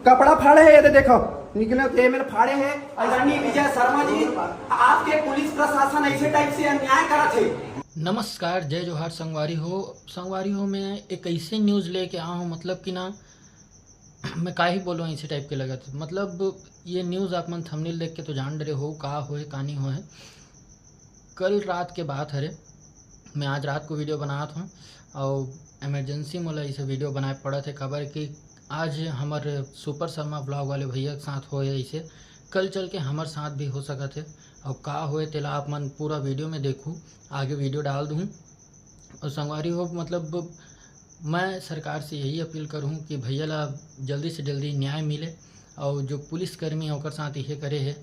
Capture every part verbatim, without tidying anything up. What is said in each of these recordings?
कपड़ा फाड़े हे, ये दे देखो, निकले तो ये मेरे फाड़े हे। आदरणीय विजय शर्मा जी, आपके पुलिस प्रशासन ऐसे टाइप से अन्याय करत हे। नमस्कार, जय जोहार संगवारी हो। संगवारी हो, मैं एक ऐसे न्यूज़ लेके आया हूँ, मतलब कि ना, मैं का ही बोलूँ, ऐसे टाइप के लगत हे। मतलब, ये न्यूज़ आप मन थंबनेल देख के तो जान डरे हो का होए, का नहीं होए। कल रात के बात हरे, मैं आज रात को वीडियो बनात हूँ और इमरजेंसी मोला इसे वीडियो बनाए पड़त हे, काबर कि आज हमर सुपर शर्मा ब्लॉग वाले भैया के साथ होए, इसे कल चल के हमर साथ भी हो सकत हे। और का होए, तेला आप मन पूरा वीडियो में देखू, आगे वीडियो डाल दूँ। और संगवारी हो, मतलब, मैं सरकार से यही अपील करूँ कि भैया ला जल्दी से जल्दी न्याय मिले और जो पुलिसकर्मी ओकर साथ इहे करे हे,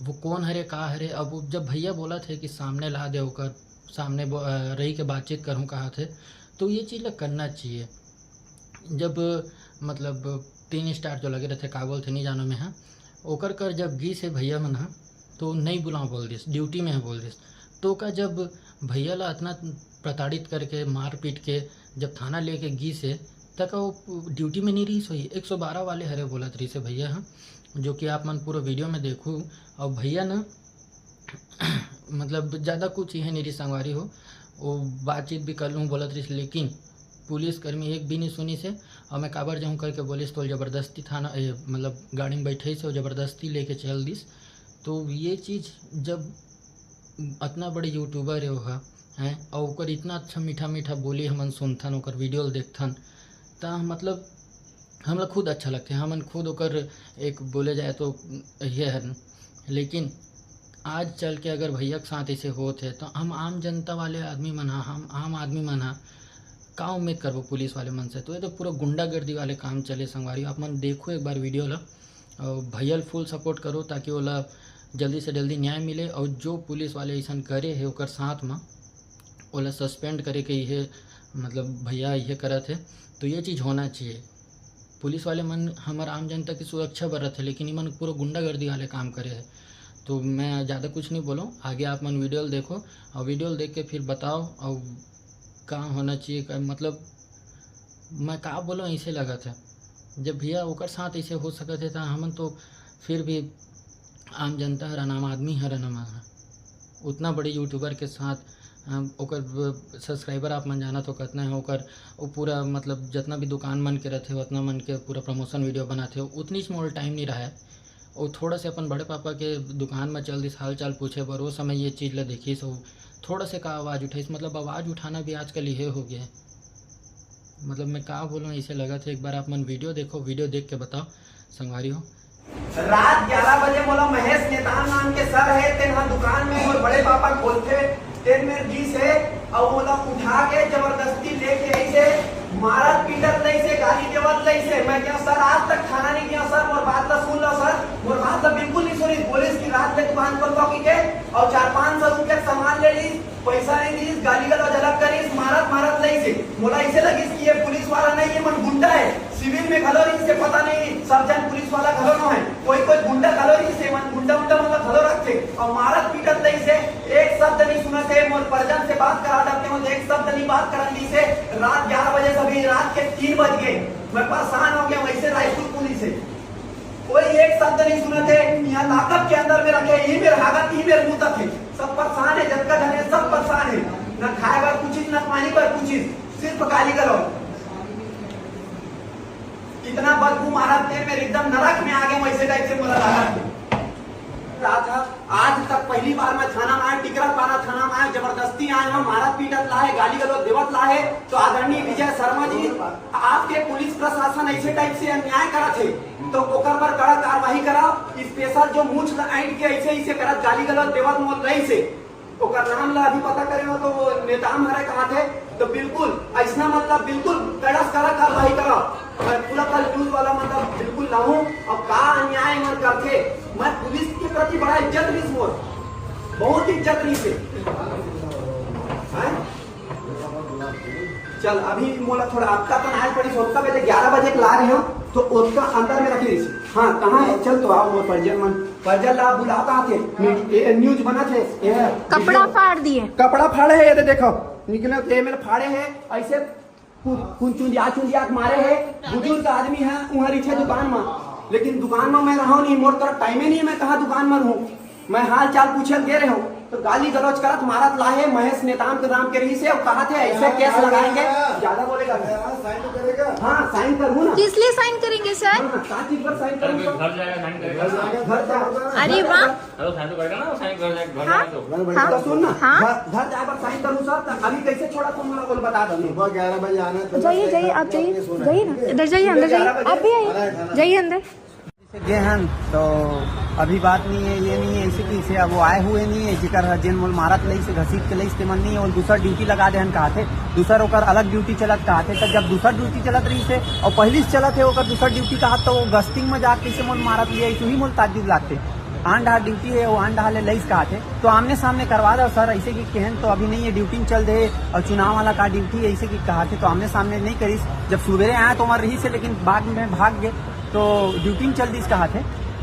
वो कौन हरे, का हरे। अब वो जब भैया बोलत हे कि सामने ला दे ओकर, सामने बो-, अ, रही के बातचीत करूँ कहत हे, तो ये चीज़ ला करना चाहिए। जब, मतलब, तीन स्टार जो लगे रहते, का बोलते नहीं जानो मैं, हाँ, ओकर कर जब गिस हे भैया मन ह, तो नहीं बुलाओ बोल दिस, ड्यूटी में है बोल दिस। तो का जब भैया ला इतना प्रताड़ित करके, मारपीट के जब थाना लेके गिस हे, त का वो ड्यूटी में नहीं रहीस होही? एक सौ बारह वाले हरे बोलत रहीस हे भैया ह, जो कि आप मन पूरा वीडियो में देखू। और भैया ना मतलब ज़्यादा कुछ इहे नहीं रहीस संगवारी हो, वो बातचीत भी कर लूँ बोलत रहीस, लेकिन पुलिसकर्मी एक भी नहीं सुनिस हे। और मैं काबर जाऊँ करके बोलिस, तो जबरदस्ती थाना, ए, मतलब गाड़ी में बैठे से जबरदस्ती लेके चल दिस। तो ये चीज़ जब अतना बड़े यूट्यूबर हे ओहा, हैं, और ओकर इतना अच्छा मीठा मीठा बोली हमन सुनथन, ओकर वीडियो ल देखथन, त मतलब हमला खुद अच्छा लगथे, हमन खुद ओकर एक बोले जाए तो ये है। लेकिन आज चल के अगर भैया के साथ ऐसे होत हे, तो हम आम जनता वाले आदमी मन हा, हम आम आदमी मन हा का उम्मीद करबो पुलिस वाले मन से? तो ये तो पूरा गुंडागर्दी वाले काम चले संगवारी। आप मन देखो एक बार वीडियो ला, और भैया ल फुल सपोर्ट करो, ताकि ओला जल्दी से जल्दी न्याय मिले। और जो पुलिस वाले ऐसन करे हे ओकर साथ में, ओला सस्पेंड करे के इहे, मतलब भैया इहे करत हे। तो ये चीज़ होना चाहिए। पुलिस वाले मन हमर आम जनता की सुरक्षा बर रथे, लेकिन इमन पूरा गुंडागर्दी वाले काम करे हे। तो मैं ज़्यादा कुछ नहीं बोलूँ, आगे आप मन वीडियो ल देखो और वीडियो ल देख के फिर बताओ और का होना चाहिए, का, मतलब मैं का बोलूँ, ऐसे लगत हे। जब भैया ओकर साथ ऐसे हो सकत हे, त हमन तो फिर भी आम जनता हरन, आम आदमी हरन हमन ह। उतना बड़े यूट्यूबर के साथ, अ, ओकर ब-, सब्सक्राइबर आप मन जानत हो कतना हे, ओकर वो पूरा मतलब जितना भी दुकान मन के रथे, उतना मन के पूरा प्रमोशन वीडियो बनाथे, उतनी small टाइम नहीं रहे। वो थोड़ा से अपन बड़े पापा के दुकान में चल दिस हाल चाल पूछे बर, वो समय ये चीज़ ला देखिस, वो थोड़ा से का आवाज़ उठाइस, मतलब आवाज़ उठाना भी आजकल इहे हो गया है। मतलब मैं का बोलूँ, ऐसे लगत हे, एक बार आप मन वीडियो देखो, वीडियो देख के बताओ संगवारी हो। रात ग्यारह बजे मोला महेश नेतान नाम के सर हे, तेन ह दुकान में मोर बड़े पापा खोलथे, तेन मेर गिस हे, अउ मोला उठा के जबरदस्ती लेके आइस हे, मारत पीटत लइस हे, गाली देवत लइस हे। मैं क्या सर, आज तक थाना नहीं गया सर, मोर बात ला सुन लो सर, मोर बात ला बिल्कुल नहीं सुनिस, बोलिस कि रात ले दुकान खोलबो कहिके, अउ चार पाँच सौ रुपया के सामान ले लीस, पैसा नहीं दीस, गाली गलौज अलग करीस, मारत मारत लइस हे। मोला ऐसे लगिस कि ये पुलिस वाला नहीं, ये मन गुंडा है। सिविल में घलो रहिस हे, पता नहीं सब जन पुलिस वाला घलो नो है, कोई कोई गुंडा घलो रहिस हे, मन गुंडा उंडा मन घलो रखथे। और मारत पीटत लइस हे, एक शब्द नहीं सुनत हे। मोर परिजन से बात करा देते हो, एक शब्द नहीं बात करन दीस हे। रात ग्यारह बजे से अभी रात के तीन बज गए, मैं परेशान हो गया। वैसे रायपुर पुलिस है, कोई एक शब्द नहीं सुनत हे। यहाँ लॉकअप के अंदर में रखे, ई मेर हागत, ई मेर मुतत हे। सब परेशान हे, जतका झन हे सब परेशान हे। न खाए बर कुछ, न पानी बर कुछ, सिर्फ गाली गलौज। इतना बदबू मारत हे, मेर एकदम नरक में आ गए, वैसे टाइप से मोला लागत हे। रात ह, आज तक पहली बार मैं थाना में आए, टिकरापारा थाना में आए, जबरदस्ती आए हो, मारत पीटत लाए, गाली गलौज देवत लाए। तो आदरणीय विजय शर्मा जी, आपके पुलिस प्रशासन ऐसे टाइप से अन्याय करत हे, तो ओकर पर कड़ा कार्रवाई करा। स्पेशल जो मूछ ल ऐंठ के ऐसे ऐसे करत गाली गलौज देवत मोर रहिस हे, ओकर नाम ला अभी पता करे हो तो वो नेताम हरे कहा थे, तो बिल्कुल ऐसना मतलब बिल्कुल कड़ा से कड़ा कार्रवाई करा। और पूरा कल न्यूज वाला मतलब बिल्कुल ना हो। अब का अन्याय मन करथे, मैं पुलिस के प्रति बड़ा इज्जत रहिस मोर, बहुत इज्जत रहिस हे। हैं? चल, अभी मोला थोड़ा आपका अपन आज पड़ी, ओतका पहले ग्यारह बजे के ला रहे हो, तो ओतका अंदर में रखी रहिस। हाँ, कहाँ है? चल तो आओ, मोर परिजन मन, परिजन ला बुलाता आथे, न्यूज, ए, न्यूज बनत हे, ए, कपड़ा वीडियो। फाड़ दिए। कपड़ा फाड़े हे, ये दे देखो, निकले तो ये मेरे फाड़े हे, ऐसे कु-, कुन चुंदिया चुंदिया के मारे हे, बुजुर्ग आदमी है, उहाँ रिठे दुकान में। लेकिन दुकान में मैं रहूं नहीं, मोर तरफ टाइमे नहीं है, मैं कहाँ दुकान में रहूं? मैं हाल चाल पूछे गे रहे हूँ तो गाली गलौज करत मारत लाहे महेश नेताम के नाम के रही से, और कहा थे ऐसे केस लगाएंगे। ज्यादा बोलेगा। साइन तो करेगा। हाँ, साइन करूँ ना। किस लिए साइन करेंगे सर? हाँ, सात चीज पर साइन करूँ सर। घर जाएगा, साइन करेगा। घर जाएगा। अरे वाह। अरे साइन तो करेगा ना, साइन घर जाएगा, घर हाँ। जाएगा तो। हाँ। तो सुन ना, हाँ। घर, घर जाए पर साइन करूँ सर, तो अभी कैसे छोड़ा तुम लोग बता दो। सुबह ग्यारह बजे आना है, तो जाइए, जाइए, आप जाइए, जाइए ना, इधर जाइए, अंदर जाइए, आप भी आइए, जाइए अंदर। गे हन तो अभी बात नहीं है, ये नहीं है, ऐसे कैसे? अब वो आए हुए नहीं है, जेकर जेन मोल मारत लइस, घसीट के लइस, ते मन नहीं है, वो दूसर ड्यूटी लगा दे हन कहा थे, दूसर ओकर अलग ड्यूटी चलत कहा थे। तो जब दूसर ड्यूटी चलत रही से और पहली से चलत है ओकर दूसर ड्यूटी कहा, तो वो गस्तिंग में जाके कैसे मोल मारत लिया, इसे ही मोल ताज्जुब लागते। आन डहार ड्यूटी है, वो आन डहार ले लइस कहा थे, तो आमने सामने करवा दो सर, ऐसे कि कहन तो अभी नहीं है, ड्यूटी में चल दे और चुनाव वाला का ड्यूटी है, ऐसे कि कहा थे, तो आमने सामने नहीं करिस। जब सुबेरे आया तो हमारे रही से, लेकिन बाद में भाग गए। तो ड्यूटी में चल दिस कहा थे,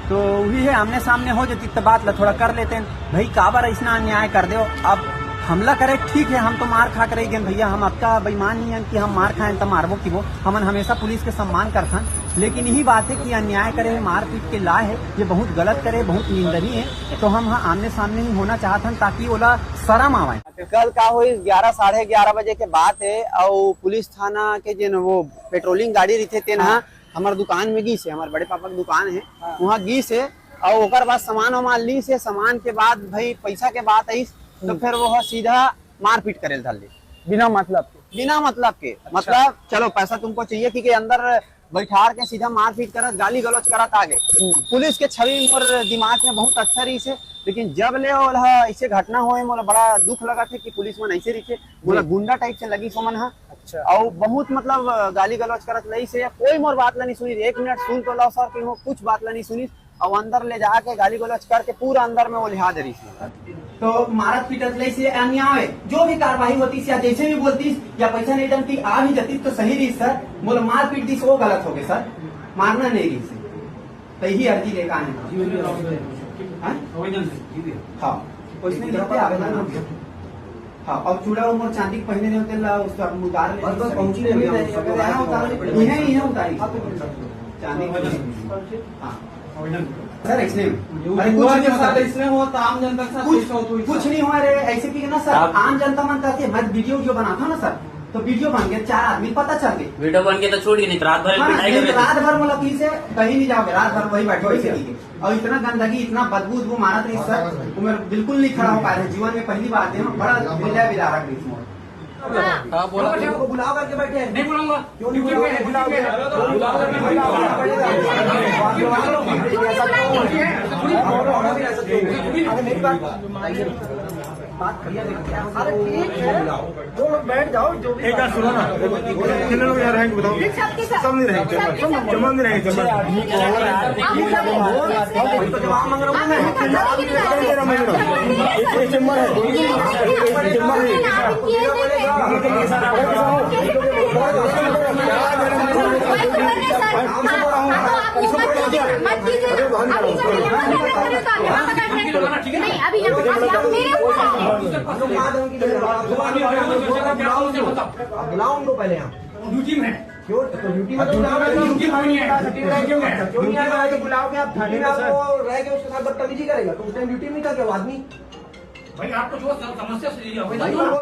तो वही है, आमने सामने हो जाती तो बात ला थोड़ा कर लेते हैं। भाई, काबर ऐसना अन्याय कर दे? अब हमला करे, ठीक है, हम तो मार खा के रह गए भैया, हम अतका बेईमान नहीं है कि हम मार खाएं तो मारबो कि वो, हमन हमेशा पुलिस के सम्मान करथन। लेकिन यही बात है कि अन्याय करे है, मारपीट के ला है, ये बहुत गलत करे, बहुत निंदनीय है। तो हम हाँ आमने सामने ही होना चाहत हन ताकि ओला शरम आवे। कल का होइस, ग्यारह, साढ़े ग्यारह बजे के बात है, और पुलिस थाना के जेन वो पेट्रोलिंग गाड़ी रहिथे, तेन हाँ। हा हमर दुकान में गिस हे, हमर बड़े पापा के दुकान है, हाँ। वहाँ गिस हे, और ओकर बाद सामान वामान लीस हे, सामान के बाद भाई पैसा के बात आइस, तो हम्म। फिर वो सीधा मारपीट करे धर ले। बिना मतलब के। बिना मतलब के। अच्छा। मतलब, चलो, पैसा तुमको चाहिए, कि, कि अंदर बैठार के सीधा मारपीट करत, गाली गलौज करत आ गए। हम्म। पुलिस के छवि मोर दिमाग में बहुत अच्छा रहिस हे, लेकिन जब ले ओला ऐसे घटना होए, मोला बड़ा दुख लगत हे कि पुलिस मन ऐसे रहिथे, मोला हम्म। गुंडा टाइप से लगिस ओमन हा। अच्छा। अउ बहुत, मतलब, गाली गलौज करत लइस हे, कोई मोर बात ला नहीं सुनिस। एक मिनट सुन तो लाओ सर, कि वो कुछ बात ला नहीं सुनिस, अउ अंदर ले जाके गाली गलौज करके पूरा अंदर में वो लिहा दे रहिस हे। तो मारत पीटत लइस हे, अन्याय, जो भी कार्रवाई होतिस या जैसे भी बोलतिस या पैसा नहीं डमती, आ भी जातिस तो सही रहिस सर, मोला मार पीट दिस, वो गलत हो गए सर, मारना नहीं रहिस हे। तो यही अर्जी लेकर आए हैं। हाँ? आवेदन है। हाँ, उसमें लिख के आवेदन हम हाँ, और चूड़ा उमर चांदी के पहने नहीं होते ला, उसको आप उतार ले। बस, बस, पहुंची नहीं, अभी हम सबको यहाँ उतार ले, इन्हें, इन्हें उतारी। चांदी के पहने। हाँ। सर, इसने, अरे, कुछ नहीं होता। इसने हुआ तो आम जनता के साथ कुछ, कैसा होता है? कुछ नहीं हुआ रे, ऐसे की ना सर, आप आम जनता मन करती है, मैं वीडियो, वीडियो बनाता हूँ ना सर, तो वीडियो बन गया, चार आदमी पता चल गए। वीडियो बन के तो छोड़ ही नहीं, रात भर हाँ, पिटाई नहीं, कर तो रात भर मुलाकात से कहीं नहीं जाओगे, रात भर वही बैठो ऐसे की। और इतना गंदगी, इतना बदबू उदबू मारत रही सर, वो मेरे बिल्कुल नहीं खड़ा हो पा रहे। जीवन में पहली बार थे, बड़ा बिल्ला बिला रख रही थी। हाँ, बोला। उनको बुलाओ करके बैठे हैं। नहीं बुलाऊंगा। क्यों नहीं बुलाओगे? बुलाओगे। अरे ठीक है, जो लोग बैठ जाओ, जो भी एक बात करिए। कितने लोग यहाँ रहेंगे बताओ? सबके साथ। सब नहीं रहेंगे, सबके साथ। चमन नहीं रहेंगे, चमन। आप सब लोग। हम तो जवाब मांग रहे हैं। एक चेम्बर है, एक चेम्बर है। मत कीजिए ना। अभी जब यहाँ से यहाँ से पकड़ रहे तो आप यहाँ पकड़ रहे हैं। नहीं, अभी यहाँ, अभी आप मेरे ऊपर आ गए। बुलाओ उनको पहले यहाँ। ड्यूटी में। क्यों? तो ड्यूटी में तो ड्यूटी में नहीं है। क्यों नहीं आ रहा है? तो बुलाओ के आप थाने में, आपको रह के उसके साथ बदतमीजी करेगा, तो उस टाइम ड्यूटी में नहीं था क्या वो आदमी? भाई, आपको जो समस्या सुझाइए, वही भाई, सुनो।